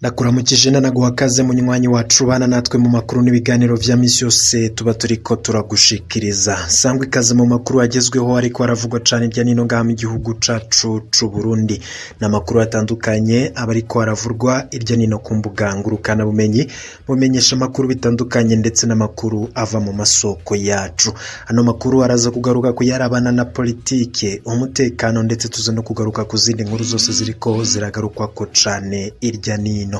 Ndakuramukije nanaguha kaze munywanyi wacu bana natwe mu makuru n'ibiganiro vya misi yose tuba turiko turagushikiriza. Sangwa ikaze mu makuru agezweho ariko aravugwa cane irya nino ngaha mu gihugu cacu c'u Burundi. N'amakuru atandukanye aba ariko aravurwa irya nino ku mbuga ngurukana bumenyi, bumenyesha amakuru bitandukanye ndetse n'amakuru ava mu masoko yacu. Ano makuru araza kugaruka kuyarabana na politike, umutekano ndetse tuza no kugaruka ku zindi nkuru zose ziriko ziragarukwako cane irya nino.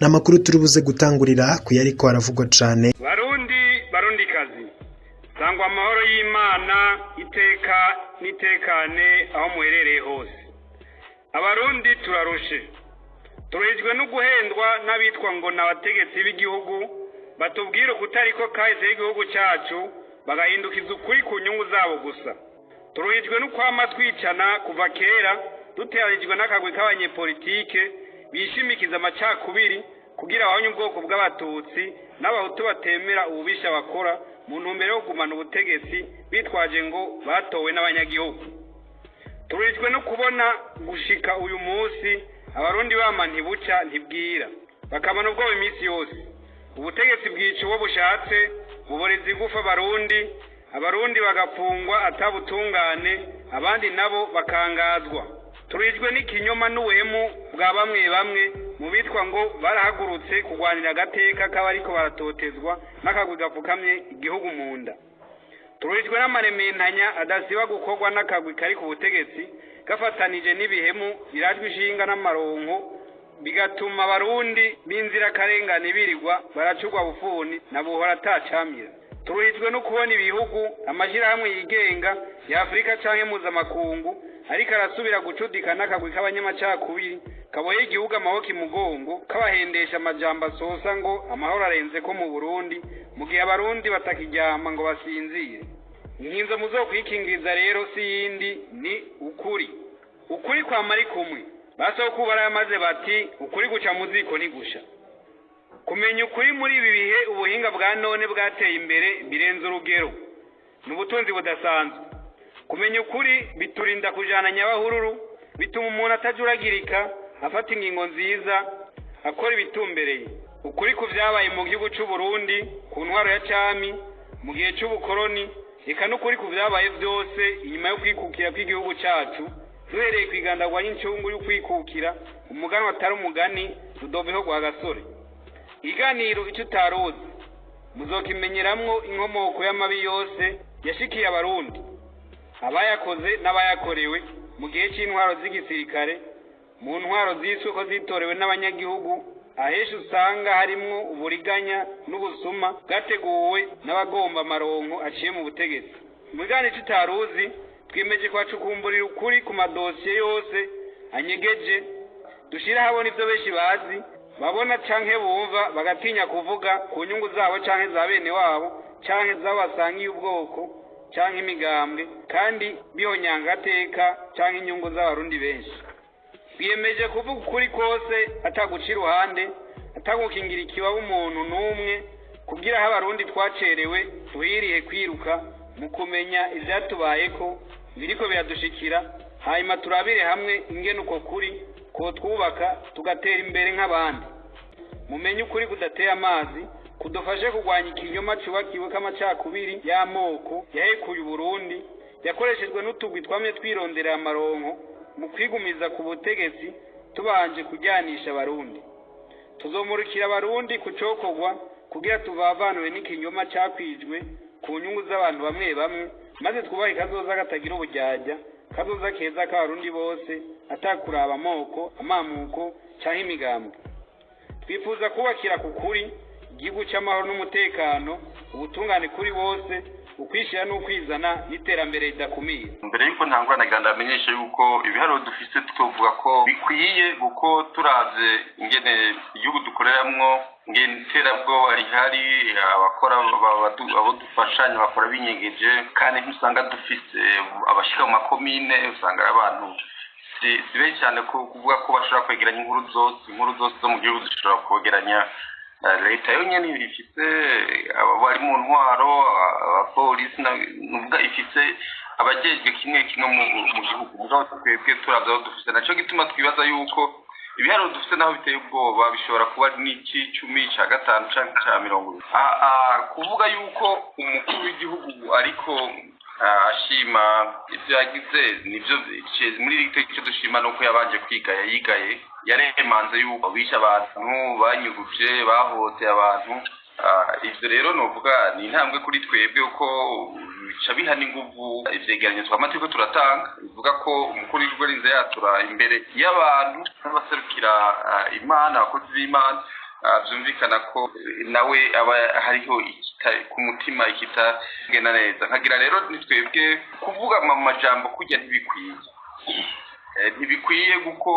Ni amakuru turi buze gutangurira ku yariko aravugwa cane. Barundi, Barundikazi, sangwa amahoro y'Imana iteka n'itekane aho muherereye hose. Abarundi turarushe, turuhijwe no guhendwa n'abitwa ngo ni abategetsi b'igihugu, batubwira ukutariko kahise y'igihugu cyacu, bagahindukiza ukuri ku nyungu zabo gusa. Turuhijwe no kwama twicana kuva kera, duteranijwe n'akagwi k'abanyepolitike bishimikiza amacakubiri kugira abahonye ubwoko bw'Abatutsi n'Abahutu batemera ububisha bakora mu ntumbero yo kugumana ubutegetsi bitwaje ngo batowe n'abanyagihugu. Turuhijwe no kubona gushika uyu munsi Abarundi bama ntibuca ntibwira, bakamana ubwoba iminsi yose. Ubutegetsi bwica uwo bushatse, buboreza igufa Abarundi, Abarundi bagafungwa atabutungane, abandi nabo bakangazwa. Turuhijwe n'ikinyoma n'ubuhemu bwa bamwe bamwe mu bitwa ngo barahagurutse kurwanira agateka k'abariko baratotezwa n'akagwi gapfukamye igihugu mu nda. Turuhijwe n'amarementanya adasiba gukorwa n'akagwi kari ku butegetsi gafatanije n'ibihemu birajwe ishinga n'amaronko, bigatuma Abarundi b'inzirakarengane birirwa baracurwa bufuni na buhora atacamira. Turuhijwe no kubona ibihugu, amashyirahamwe yigenga ya Afurika canke mpuzamakungu ariko arasubira gucudika n'akagwi k'abanyamacakubiri kaboheye igihugu amaboko imugongo, kabahendesha amajambo asosa ngo amahoro arenze ko mu Burundi, mu gihe Abarundi batakiryama ngo basinzire. Inkinzo muzokwikingiriza rero si yindi, ni ukuri. Ukuri kwama ari kumwe. Basokuru barayamaze bati: "Ukuri guca mu ziko ntigusha." Kumenya ukuri muri ibi bihe ubuhinga bwa none bwateye imbere birenze urugero ni ubutunzi budasanzwe. Kumenya ukuri biturinda kujana nyabahururu, bituma umuntu atajuragirika, afata ingingo nziza, akora ibitumbereye. Ukuri ku vyabaye mu gihugu c'u Burundi ku ntwaro ya cami, mu gihe c'ubukoroni, eka n'ukuri ku vyabaye vyose inyuma yo kwikukira kw'igihugu cacu, duhereye kw'igandagwa y'incungu y'ukwikukira, umuganwa atari umugani Ludovico Rwagasore. Iganiro Ico Utaruzi muzokimenyeramwo inkomoko y'amabi yose yashikiye Abarundi, abayakoze n'abayakorewe mu gihe c'intwaro z'igisirikare, mu ntwaro ziswe ko zitorewe n'abanyagihugu, ahenshi usanga harimwo uburiganya n'ubusuma bwateguwe n'abagomba amaronko aciye mu butegetsi. Mu biganiro Ico Utaruzi twiyemeje kubacukumburira ukuri ku madosiye yose anyegeje, dushire ahabona ivyo benshi bazi, babona canke bumva bagatinya kuvuga ku nyungu zabo canke za bene wabo canke z'abo basangiye ubwoko canke imigambwe, kandi bihonyanga agateka canke inyungu z'Abarundi benshi. Twiyemeje kuvuga ukuri kose ataguca iruhande, atagukingira ikibaba umuntu n'umwe, kugira aho Abarundi twacerewe tuhiriye kwiruka mu kumenya ivyatubayeko, biriko biradushikira, hanyuma turabire hamwe ingene uko kuri kotwubaka tugatera imbere nk'abandi. Mumenye ukuri kudateye amazi kudufashe kurwanya ikinyoma cubakiwe k'amacakubiri y'amoko yahekuye Uburundi, yakoreshejwe n'utugwi twamye twironderera amaronko mu kwigumiza ku butegetsi tubanje kuryanisha Abarundi. Tuzomurikira Abarundi ku cokorwa kugira tuvavanure n'ikinyoma cakwijwe ku nyungu z'abantu bamwe bamwe, maze twubake kazoza katagira uburyarya, kazoza keza k'Abarundi bose, atakuraba amoko, amamuko canke imigambwe. Twifuza kubakira ku kuri igihugu c'amahoro n'umutekano, ubutungane kuri bose, ukwishira n'ukwizana n'iterambere ridakumira. Mbere yuko ntangura, nagira ndamenyeshe yuko ibiharuro dufise tuvuga ko bikwiye, kuko turavye ingene igihugu dukoreramwo, ingene iterabwoba rihari, abakora abo dufashanya bakora binyegeje, kandi ntusanga dufise abashika mu makomine, usanga ari abantu si benshi cyane kuvuga ko bashobora kwegeranya inkuru zose. Inkuru zose zo mu gihugu zishobora kwegeranya leta yonyene ifise bari mu ntwaro, abapolisi, nuvuga ifise abajejwe kimwe kimwe mu gihugu. Mugabo twebwe turavye aho dufise, naco gituma twibaza yuko Ibiharuro dufite naho biteye ubwoba, bishobora kuba n'ic'icumi, ca gatanu canke ca 20. Kuvuga yuko umukuru w'igihugu ariko ashima ivyo yagize, nivyo muri iri icyo dushima nuko yabanje kwigaya, yigaye, yaremanze yuko bishe abantu, banyuruje, bahohoteye abantu. Ivyo rero novuga ni intambwe kuri twebwe, kuko bica biha n'inguvu ivyegeranyo twama turiko turatanga bivuga ko umukuru w'igihugu arinze yatura imbere y'abantu n'abaserukira Imana, abakozi b'Imana. Vyumvikana ko nawe aba hariho ku mutima ikitagenda neza. Nkagira rero ni twebwe kuvuga mu majambo kurya ntibikwiye, ntibikwiye kuko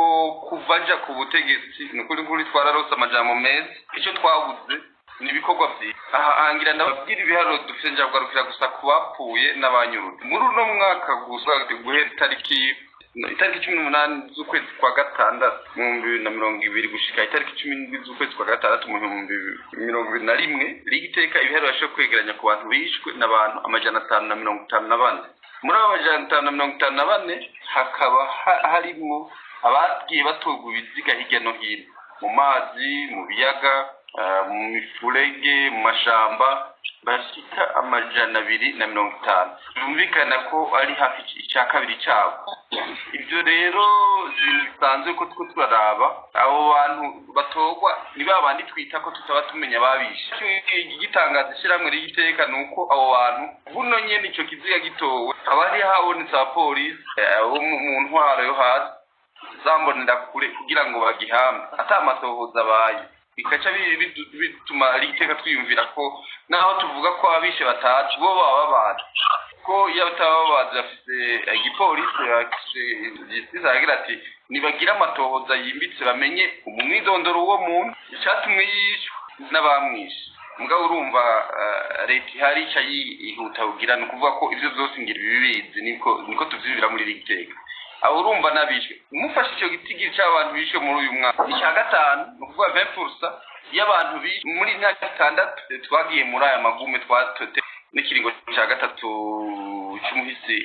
kuva aja ku butegetsi ni ukuri nkuri twararose amajambo meza, icyo twabuze ni ibikorwa vyiza. Aha hangira ndababwira ibiharuro dufite, nja kugarukira gusa ku bapfuye n'abanyurujwe muri uno mwaka gusa, guhera itariki 18 z'ukwezi kwa gatandatu mu 2020 gushika itariki 17 z'ukwezi kwa gatandatu mu 2021. Rigiteka ibiharuro yashoboye kwegeranya ku bantu bishwe n'abantu 554. Muri abo 554 hakaba harimwo abagiye batorwa ibiziga hirya no hino mu mazi, mu biyaga, mu mifurege, mu mashamba, bashika 250. Byumvikana ko ari hafi icya kabiri cyabo. Ibyo rero ibintu bisanzwe ko two turaraba abo bantu batorwa ni ba bandi twita ko tutaba tumenya ababishe. Igitangaza ishyirahamwe ry'iteka ni uko abo bantu buno nyene ico kiziga gitowe haba hari habonetse abapolisi bo mu ntwaro yo hasi zambonera kure kugira ngo bagihambe ata amatohoza abaye, bikaca bituma iteka twiyumvira ko naho tuvuga ko abishe batazi bo baba babazi, ko iyo bataba babazi bafise igipolisi, bafise justice, aragira ati nibagira amatohoza yimbitse bamenye umwidondoro w'uwo muntu, icatumwe yishwe n'abamwishe. Mugabo urumva leta ihari ica yihuta kugira, ni ukuvuga ko ivyo vyose ngira ibibizi, niko tuvyibira muri iri teka. Abo urumva n'abishwe, mufashe ico gitigiri c'abantu bishwe muri uyu mwaka, icya gatanu, ni ukuvuga 20% y'abantu bishwe muri myaka 6 twagiye muri aya magume twatote n'ikiringo ca gatatu c'umuhisi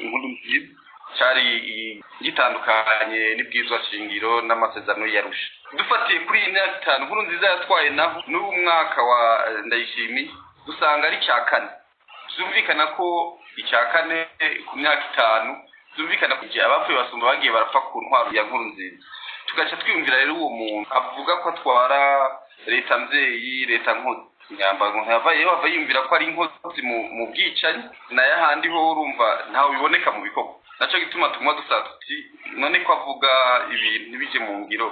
inkuru nziza cari gitandukanye n'ibwirizwa shingiro n'amasezerano y'Arusha. Dufatiye kuri iyi myaka 5 nkuru nziza yatwaye, naho n'ubu mwaka wa Ndayishimiye usanga ari icya kane. Vyumvikana ko icya kane ku myaka 5, byumvikana ko igihe abapfuye basumba bagiye barapfa ku ntwaro ya nkuru nziza. Tugaca twiyumvira rero uwo muntu avuga ko atwara leta mvyeyi, leta nkozi nyamba, ngo ntiyava yava yiyumvira ko ari inkozi mu bwicanyi, nayo ahandi ho urumva ntawe biboneka mu bikorwa. Naco gituma tuguma dusaba tuti none ko avuga ibintu ntibije mu ngiro?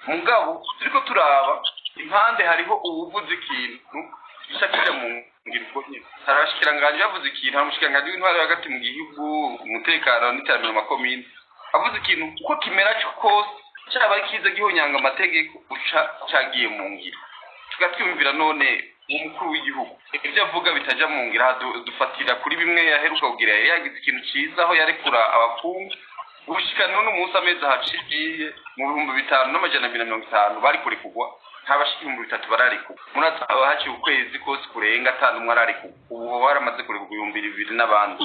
Mugabo turiko turaba impande, hariho uwuvuze ikintu gica kija mu ngiro ubwo nyene. Hari abashikiranganji bavuze ikintu, hari umushikiranganji w'intwaro hagati mu gihugu, umutekano n'iterambere mu makomine, avuze ikintu uko kimera kose caba kiza gihonyanga amategeko uca cagiye mu ngiro. Tugatwiyumvira none umukuru w'igihugu ibyo avuga bitaja mu ngiro. Aha dufatira kuri bimwe yaheruka kugira, yari yagize ikintu ciza aho yarekura abakungu. Gushika none umunsi amezi ahaciye, mu 5250 bari kurekurwa, ntabashika 3000 bararekurwa. Murazi haba haciye ukwezi kose kurenga ata n'umwe ararekurwa. Ubu baramaze kurekurwa 2000 n'abandi.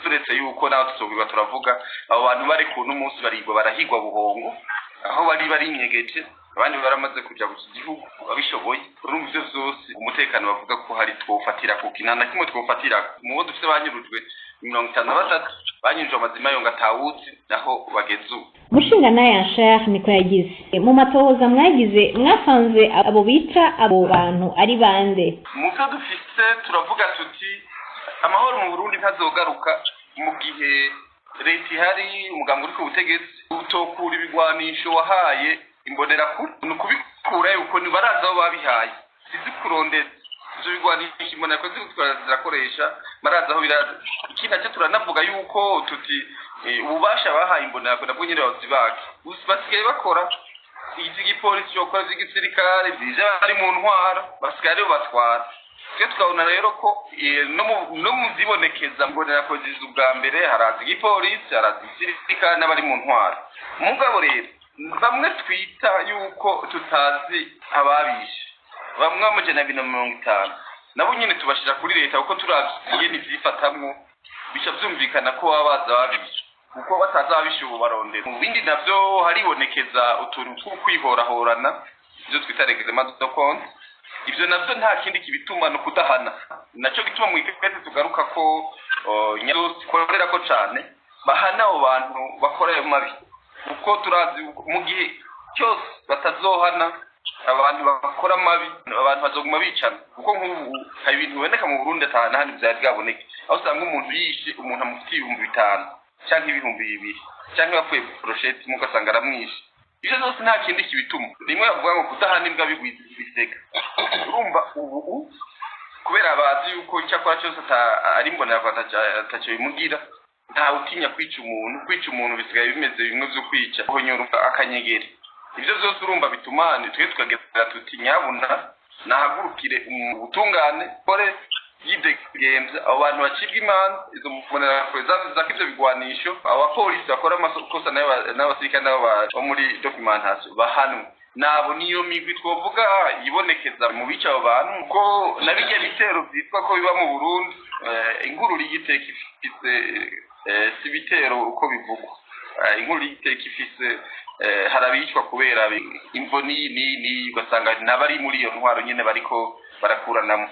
Turetse yuko naho tuzogwiba turavuga abo bantu bari ku n'umunsi barigwa barahigwa buhongo aho bari barinyegeje, abandi baramaze kuja mu gihugu babishoboye. Urumva ivyo vyose umutekano bavuga ko hari twofatira ku kinana kimwe twofatira mu bo dufise banyurujwe 53 banyurujwe amazima yonga atawuzi naho bageze ubu. Mushinga naye Ansher niko yagize mu matohoza mwagize, mwasanze abo bica abo bantu ari bande? Mu byo dufise turavuga tuti amahoro mu Burundi ntazogaruka mu gihe leta ihari, umugambi uri ku butegetsi utokura ibigwanisho wahaye imbonerakure. Ni ukubikura yuko ntibarazi aho babihaye, sizi kurondeza ivyo bigwanisho imbonerakure ziriko zirakoresha, barazi aho biraza. Ikindi nacyo turanavuga yuko tuti ububasha bahaye imbonerakure nabwo nyene bazibake, basigaye bakora ivy'igipolisi cokora, ivy'igisirikare, ivyo bari mu ntwaro basigaye aribo batwara. Twe tukabona rero ko no mu vyibonekeza mbonerakure ziza ubwa mbere, haraza igipolisi, haraza igisirikare n'abari mu ntwaro. Mugabo rero bamwe twita yuko tutazi ababishe, bamwe 250 nabo nyene tubashira kuri leta, kuko turavye ingene ivyifatamwo bica vyumvikana ko baba bazi ababishe. Kuko batazabisha ubu barondera. Mu bindi navyo haribonekeza utuntu two kwihorahorana, ivyo twita règlement de compte. Ivyo navyo nta kindi kibituma, no kudahana. Naco gituma mu ikete tugaruka ko nyazo ko cane bahana abo bantu bakora ayo mabi, kuko turazi mu gihe cyose batazohana abantu bakora amabi, abantu bazoguma bicana. Kuko nk'ubu hari ibintu biboneka mu Burundi atahana handi vyari bwaboneke, aho usanga umuntu yishe umuntu amufitiye 5000 canke 2000 canke bapfuye brochette, ugasanga aramwishe. Ivyo vyose nta kindi kibituma, rimwe bavuga ngo kudahana imbwa bigwiza ibisega. Urumva ubu kubera bazi yuko icyo akora cyose ari imbonera ataco bimugira, ntawe utinya kwica umuntu. Kwica umuntu bisigaye bimeze bimwe vyo kwica honyora akanyegeri. Ivyo vyose urumva bituma twe tukagera tuti nyabuna nahagurukire ubutungane kore yidegemvya, abo bantu bacibwa imanza, izo mbonerakure zaka ivyo bigwanisho, abo bapolisi bakora amakosa n'abasirikare nabo bo muri documentation bahanwe. Nabo niyo migwi twovuga yibonekeza mu bica abo bantu, kuko na bijya bitero vyitwa ko biba mu Burundi, inkuru y'igiteka ifise, si ibitero uko bivugwa. Inkuru y'igiteka ifise, hari abicwa kubera imvo n'iyi n'iyi n'iyi, ugasanga n'abari muri iyo ntwaro nyene bariko barakuranamo.